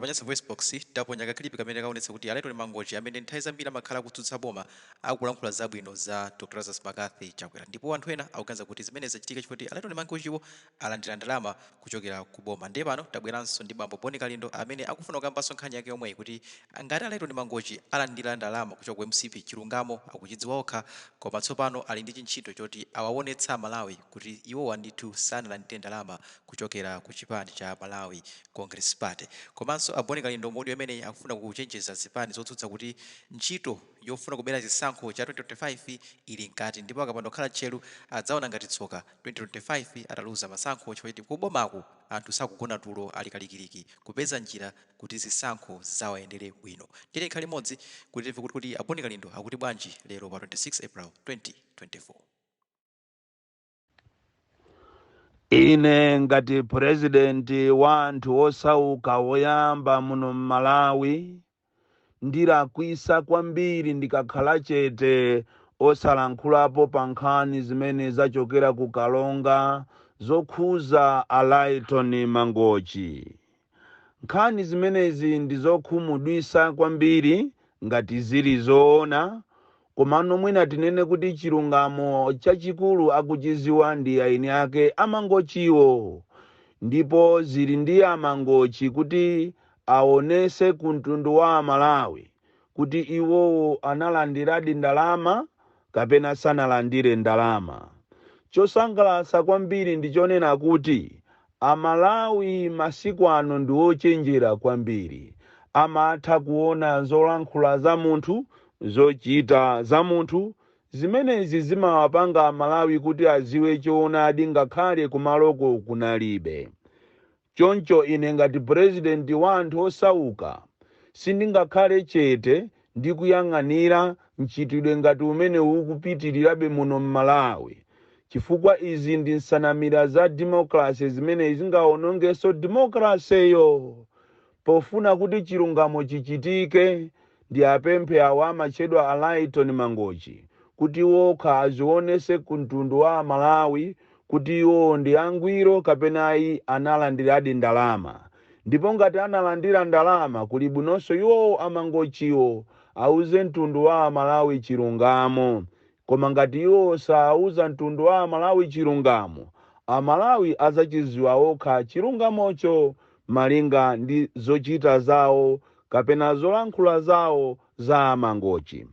Pa Nyasa VoiceBox, taponya ka clip kamene kaonetsa kuti a Lyton Mangochi amene nthawi zambiri amakhala akutsutsa boma akulankhula zabwino za Dr Lazarus McCarthy Chakwera ndipo anthu ena akuganiza kuti zimenezi zachitika chifukwa choti a Lyton Mangochiwo alandira ndalama kuchokera ku boma. Ndiye pano tabweranso ndi bambo Bon Kalindo amene akufuna kukambanso nkhani yake yomweyi kuti ngati a Lyton Mangochi alandira ndalama kuchoka ku mcp chilungamo akuchidziwa okha koma tsopano ali ndi chintchito choti awaonetsa amalawi kuti iwowa ndithu sanalandire ndalama kuchokera ku chipani cha Malawi Congress Party. Komanso a Bon Kalindo mu audio imeneyi akufuna kuchenjeza zipani zotsutsa kuti ntchito yofuna kubera chisankho cha 2025 ili mkati ndipo akapanda kukhala tcheru adzaona ngati tsoka 2025 ataluza masankho chifukwa choti kubomaku anthu sakugona tulo ali kalikiliki kupeza njira kuti zisankho zizawayendere bwino. Tiyeni tikhale limodzi kuti timve kuti kodi a Bon Kalindo akuti bwanji lero pa 26 April 2024. Ine ngati purezidenti wa anthu osauka woyamba muno m'Malawi, ndilakwisa kwambiri ndikakhala chete osalankhulapo pa nkhani zimene zachokera ku Karonga zokhuza a Lyton Mangochi. Nkhani zimenezi ndi zokhumudwisa kwambiri ngati zili zoona, komano mwina tinene kuti chilungamo chachikulu akuchiziwa ndi aini ake a Mangochiwo, ndipo zili ndi a Mangochi kuti aonese ku mtundu wa Amalawi kuti iwowo analandiradi ndalama kapena sanalandire ndalama. Chosangalatsa kwambiri ndi chonena kuti Amalawi masiku ano ndi ochenjera kwambiri. Amatha kuona zolankhula za munthu, zochita za munthu. Zimenezi zimawapanga Amalawi kuti aziwe choonadi ngakhale kumaloko kunalibe. Choncho ine ngati purezidenti wa anthu osauka sindingakhale chete ndi kuyang'anira mchitidwe ngati umenewu ukupitirirabe muno m'Malawi chifukwa izi ndi nsanamira za democracy zimene zingaonongenso democracy-yo. Pofuna kuti chilungamo chichitike, ndiapemphe awa amatchedwa a Lyton Mangochi kuti okha azionese ku mtundu wa Amalawi kuti iwowo ndi angwiro kapena ayi analandiradi ndalama. Ndipo ngati analandira ndalama kuli bwinonso iwowo a Mangochiwo auze mtundu wa Amalawi chilungamo. Koma ngati iwowo saauza mtundu wa Amalawi chilungamo, Amalawi azachiziwa okha chilungamocho malinga ndi zochita zawo kapena zolankhula zawo za a Mangochi.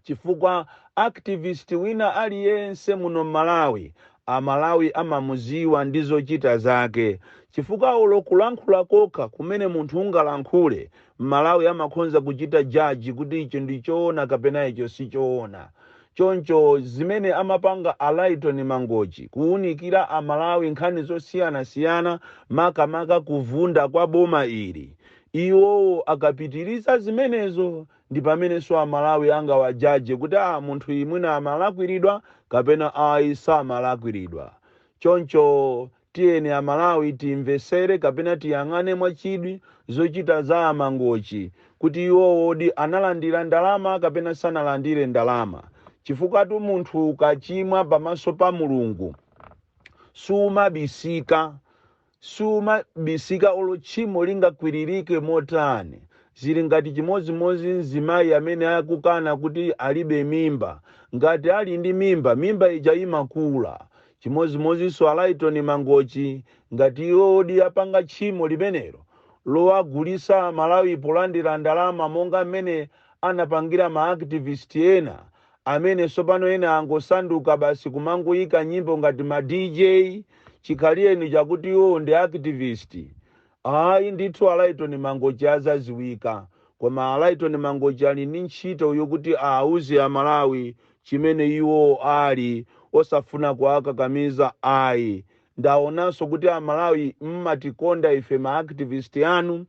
Chifukwa activist wina aliyense muno m'Malawi, Amalawi amamuziwa ndi zochita zake. Chifukwa olo kulankhula kokha kumene munthu ungalankhule, Mmalawi amakhonza kuchita judge kuti icho ndi choona kapena icho sichoona. Choncho zimene amapanga a Lyton Mangochi kuunikira a Malawi nkhani zosiyanasiyana makamaka kuvunda kwa boma ili, iwowo akapitiriza zimenezo ndi pamenenso a Malawi angawajaje kuti ah munthuyi mwina amalakwiridwa kapena ayi samalakwiridwa. Choncho Tiyeni a Malawi timvesere kapena tiyang'ane mwachidwi zochita za a Mangochi kuti iwowodi analandira ndalama kapena sanalandire ndalama chifukwatu munthu ukachimwa pamaso pa Mulungu sumabisika sumabisika olo tchimo lingakwiririke motani zili ngati chimodzimodzi mzimayi amene akukana kuti alibe mimba ngati ali ndi mimba mimba ija imakula Chimodzimodzinso a Lyton Mangochi ngati iwowodi apanga tchimo limenelo lowagulisa amalawi polandira ndalama monga mmene anapangira ma activist ena amene sopano ena angosanduka basi kumangoyika nyimbo ngati ma DJ chikhalireni chakuti iwowo ndi activist Ayi ndithu a Lyton Mangochi azaziwika koma a Lyton Mangochi ali ndi ntchito yokuti auze a Malawi chimene iwo ali osafuna kuwakakamiza ayi. Ndaonanso kuti a Malawi mmatikonda ife ma activist anu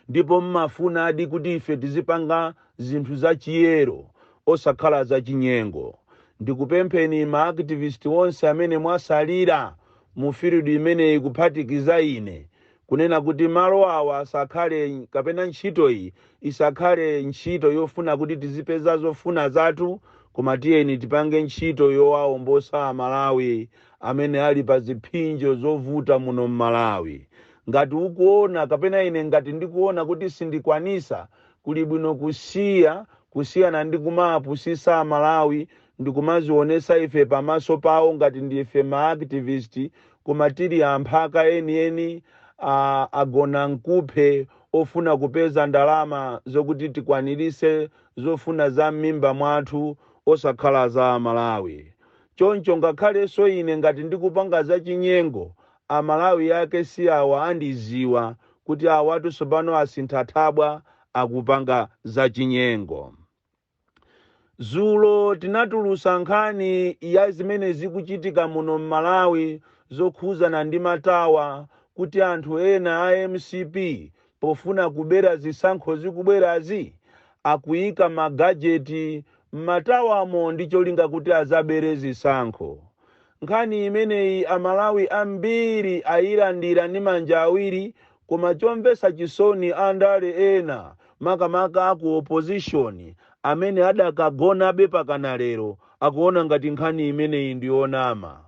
ndipo mmafunadi kuti ife tizipanga zinthu za chiyero osakhala za chinyengo. Ndikupempheni ma activist onse amene mwasalira mu field imeneyi kuphatikiza ine kunena kuti malo awa asakhale kapena ntchito iyi isakhale ntchito yofuna kuti tizipeza zofuna zathu koma tiyeni tipange ntchito yowaombosa Amalawi amene ali pa ziphinjo zovuta muno m'Malawi. Ngati ukuona kapena ine ngati ndikuona kuti sindikwanisa, kuli bwino kusiya, kusiyana ndi kumapusisa Amalawi ndikumazionesa ife pamaso pawo ngati ndife maactivist, koma tili amphaka enieni, agona nkuphe, ofuna kupeza ndalama zokuti tikwanirise zofuna za m'mimba mwathu, osakhala za Amalawi. Choncho ngakhalenso ine ngati ndikupanga zachinyengo, Amalawi yake si awa, andiziwa kuti awatu tsopano asintha thabwa, akupanga zachinyengo. Zulo tinatulusa nkhani ya zimene zikuchitika muno m'Malawi zokhuzana ndi matower, kuti anthu ena a MCP pofuna kubera zisankho zikubwerazi akuyika magadgets m'matowermo ndi cholinga kuti azabere zisankho. Nkhani imeneyi Amalawi ambiri ayilandira ndi manja awiri, koma chomvetsa chisoni, andale ena, makamaka aku opposition, amene adakagonabe pakana lero, akuona ngati nkhani imeneyi ndiyonama.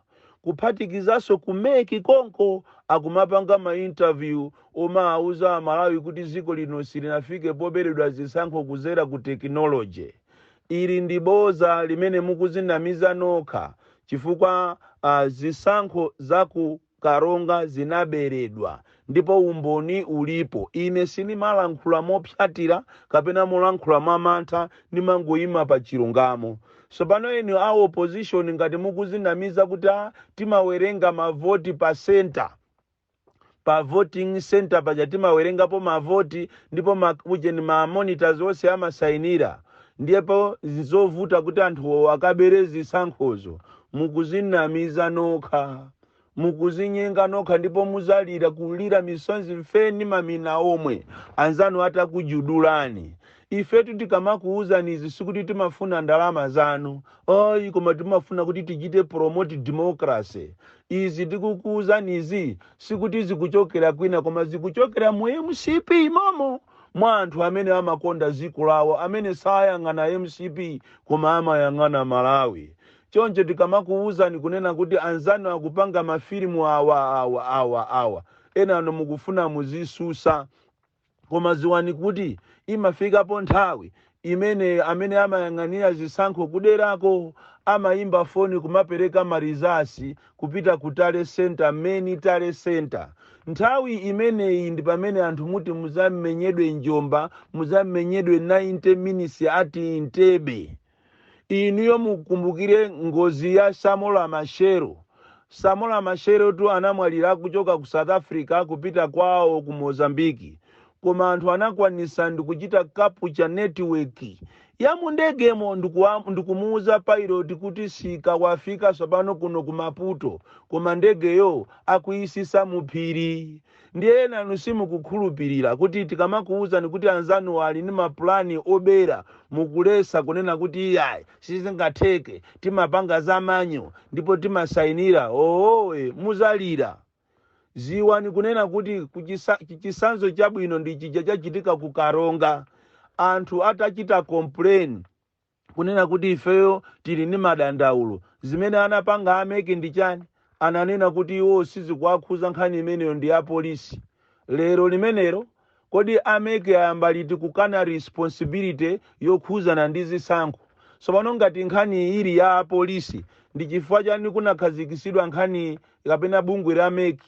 Kuphatikizanso ku MEC konko, akumapanga ma interview omawauza Amalawi kuti dziko lino silinafike poberedwa zisankho kuzera ku technology. Ili ndi boza limene mukuzinamiza nokha, chifukwa zisankho za ku Karonga zinaberedwa ndipo umboni ulipo. Ine sinimalankhula mopyatira kapena molankhula mwamantha, ndimangoyima pa chilungamo. Tsopano inu a opposition, ngati mukuzinamiza kuti timawerenga mavoti pa center, pa voting center paja timawerengapo mavoti, ndipo ujeni ma monitors onse amasayinira, ndipo zovuta kuti anthuwo akabere zisankhozo, mukuzinamiza nokha, mukuzinyenga nokha, ndipo muzalira kulira misonzi mfeni mamina omwe anzanu atakujudulani. Ifetu tikamakuwuzani izi, sikuti timafuna ndalama zanu, ayi, koma timafuna kuti tichite promote democracy. Izi tikukuwuzani izi sikuti zikuchokera kwina, koma zikuchokera mu MCP momo, mwa anthu amene amakonda dziko lawo, amene sayang'ana MCP koma amayang'ana Malawi. Choncho tikamakuwuzani kunena kuti anzanu akupanga mafilimu awa, awa, awa, awa, ena ano mukufuna muzisusa, koma ziwani kuti imafikapo nthawi imene amene amayang'anira zisankho kuderako amayimba foni kumapereka maresults kupita ku tally center, main tally center. Nthawi imeneyi ndi pamene anthu muti muzamenyedwe njomba, muzamenyedwe 90 minutes ati Entebbe. Inuyo mukumbukire ngozi ya Samora Machel. Samora Machel tu anamwalira kuchoka ku South Africa kupita kwawo ku Mozambiki, koma anthu anakwanisa ndikuchita capture network ya mundegemo ndikumuuza pilot kuti sika, wafika tsopano kuno ku Maputo, koma ndegeyo akuyisisa muphiri. Ndiye enanu simukukhulupirira kuti tikamakuwuzani kuti anzanu ali ndi mapulani obera, mukulesa kunena kuti iyayi, sizingatheke, timapanga zamanyo ndipo timasayinira. Owowe, muzalira. Ziwani kunena kuti chisanzo chabwino ndi chija chachitika ku Karonga. Anthu atachita complain kunena kuti ifeyo tili ndi madandaulo, zimene anapanga a MEC ndi chani? Ananena kuti iwo sizikuwakhuza, nkhani imeneyo ndi ya polisi. Lero limenero, kodi a MEC ayamba liti kukana responsibility yokhuzana ndi zisankho? Tsopano ngati nkhani ili ya apolisi, ndi chifukwa chani kunakhazikisidwa nkhani kapena bungwe la MEC?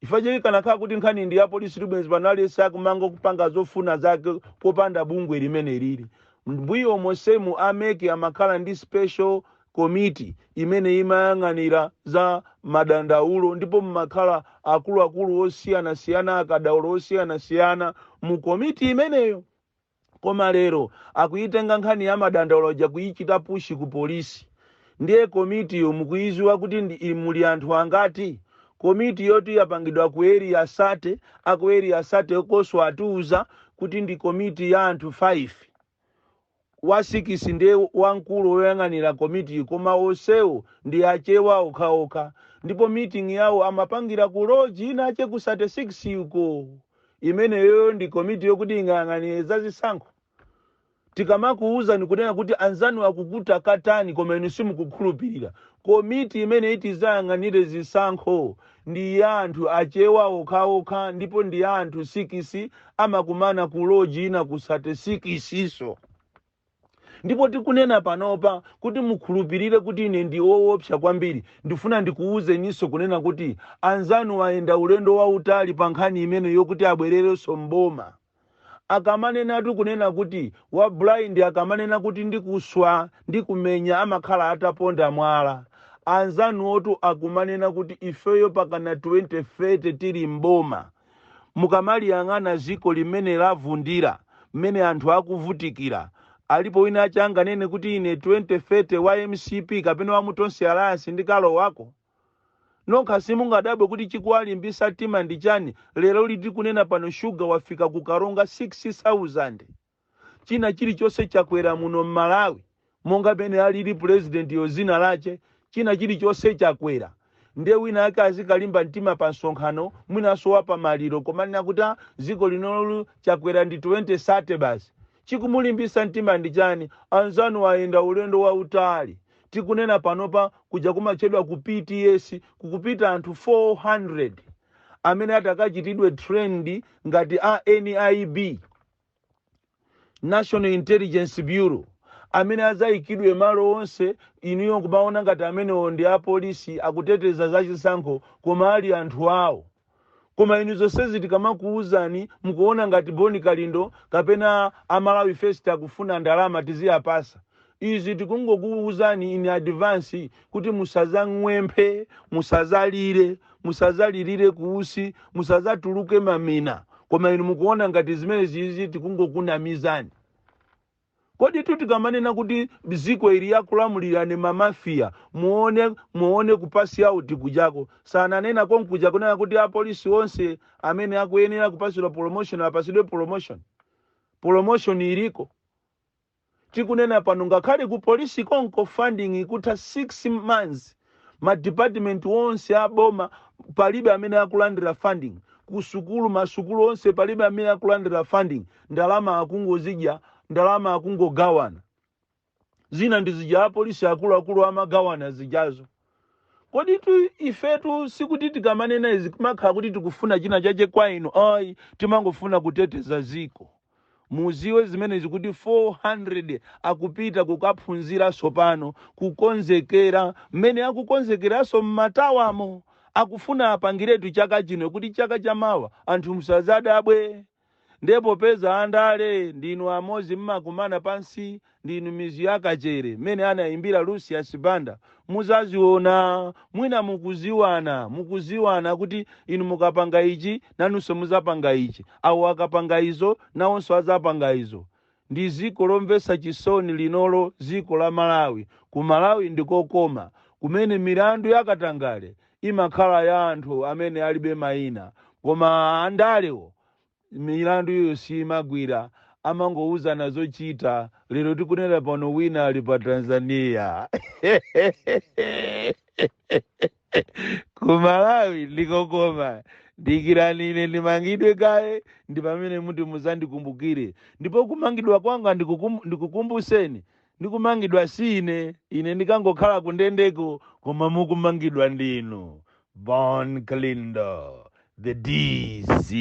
Chifukwa chake kanakhala kuti nkhani ndi ya polisi, libwenzi panali sakumanga kupanga zofuna zake popanda bungwe limene lili mbuyo monsemu. A MEC amakhala ndi special committee imene imayang'anira za madandaulo, ndipo mmakhala akuluakulu osiyanasiyana, akadaulo osiyanasiyana mu komiti imeneyo. Koma lero akuyitenga nkhani ya madandaulo ja kuyichita push ku polisi. Ndiye komitiyo mukuyiziwa kuti muli anthu angati? Komiti yoti yapangidwa ku Area 30, aku Area 30 koso atiuza kuti ndi komiti ya anthu 5, wa 6 ndiye wamkulu woyang'anira komiti, koma onsewo ndi Achewa okhaokha, ndipo meeting yawo amapangira ku lodge inache ku 36 uko. Imeneyo ndi komiti yokuti ingayang'anire zazisankho? Tikamakuwuzani kunena kuti anzanu akukuta katani, koma inu simukukhulupirira. Komiti imene iti izayang'anire zisankho Ndi ya anthu Achewa okhaokha, ndipo ndi ya anthu 6, amakumana ku lodge ina ku 36. Ndipo tikunena panopa, kuti mukhulupirire kuti ine ndi woopsa kwambiri, ndifuna ndikuwuzeninso kunena kuti anzanu ayenda ulendo wautali pa nkhani imene yokuti abwererenso mboma. Akamanenatu kunena kuti wa blind akamanena kuti ndikuswa, ndikumenya, amakhala ataponda mwala. Anzanuotu akumanena kuti ifeyo pakana 2030 tili mboma. Mukamaliyang'ana ziko limene lavundira, mmene anthu akuvutikira, alipo wina achanganene kuti ine 2030 wa MCP kapena wa Mutonse Alliance ndikalowako? Nokha simungadabwe kuti chikuwalimbisa mtima ndi chani? Lero liti kunena pano, shuga wafika ku Karonga 6000. China chilichonse chakwera muno mMalawi, monga pene alili purezidenti yozina lache, china chilichonse chakwera. Ndiye wina ake azikalimba mtima pa msonkhano, mwinanso wa pamaliro, komanena kuti, "Ah, ziko linolo chakwera ndi 2030 basi." Chikumulimbisa mtima ndi chani? Anzanu ayenda ulendo wautali. Tikunena panopa, kuja kumatchedwa ku PTS kukupita anthu 400 amene atakachitidwe trained ngati a NIB, National Intelligence Bureau, amene azayikidwe malo onse. Inuyo kumaona ngati amenewo ndi apolisi akuteteza zachisankho, koma ali anthu awo. Koma inu zonsezi tikamakuwuzani, mukuona ngati Boni Kalindo kapena Amalawi First akufuna ndalama tiziyapasa. Izi tikungokuwuzani in advance kuti musazang'wemphe, musazalire, musazalirire kuusi, musazatuluke mamina. Koma inu mukuona ngati zimene zizi tikungokunamizani. Kodi tu tikamanena kuti ziko ili yakulamulirani mamafiya, muone, muone ku pass out kujako sananena konkuja kunena kuti apolisi onse amene akuyenera kupasidwa promotion apasidwe promotion? Promotion iliko. Tikunena pano, ngakhale ku polisi konko funding ikutha 6 months. Ma department onse aboma palibe amene akulandira funding. Ku sukulu, masukulu onse palibe amene akulandira funding. Ndalama akungozidya, ndalama akungogawana. Zina ndi zija apolisi akuluakulu amagawana zijazo. Kodi tu ifetu sikuti tikamanena izi kumakhala kuti tikufuna china chache kwa inu, ayi. Timangofuna kuteteza ziko. Muziwe zimenezi kuti 400 akupita kukaphunzira tsopano, kukonzekera. Mmene akukonzekeranso mmatawamo, akufuna apangiretu chaka chino kuti chaka chamawa anthu musazadabwe. Ndipo peza andale ndinu amozi, mmakumana pansi, ndinu mizu yakachere, mmene anayimbira Lucius Banda. Muzaziona, mwina mukuziwana, mukuziwana kuti inu mukapanga ichi, nanunso muzapanga ichi, awo akapanga izo, nawonso azapanga izo. Ndi ziko lomvetsa chisoni linolo, ziko la Malawi. Ku Malawi ndikokoma, kumene milandu yakatangale imakhala ya anthu amene alibe mayina, koma andalewo milandu iyo simagwira, amangowuzana zochita. Lero tikunena pano, wina ali pa Tanzania. Ku Malawi ndikokoma. Dikirani ine ndimangidwe kaye, ndi pamene muti muzandikumbukire. Ndipo kumangidwa kwanga, ndikukumbuseni, ndikumangidwa si ine. Ine ndikangokhala kundendeko, koma mukumangidwa ndinu. Bon Kalindo, the DC.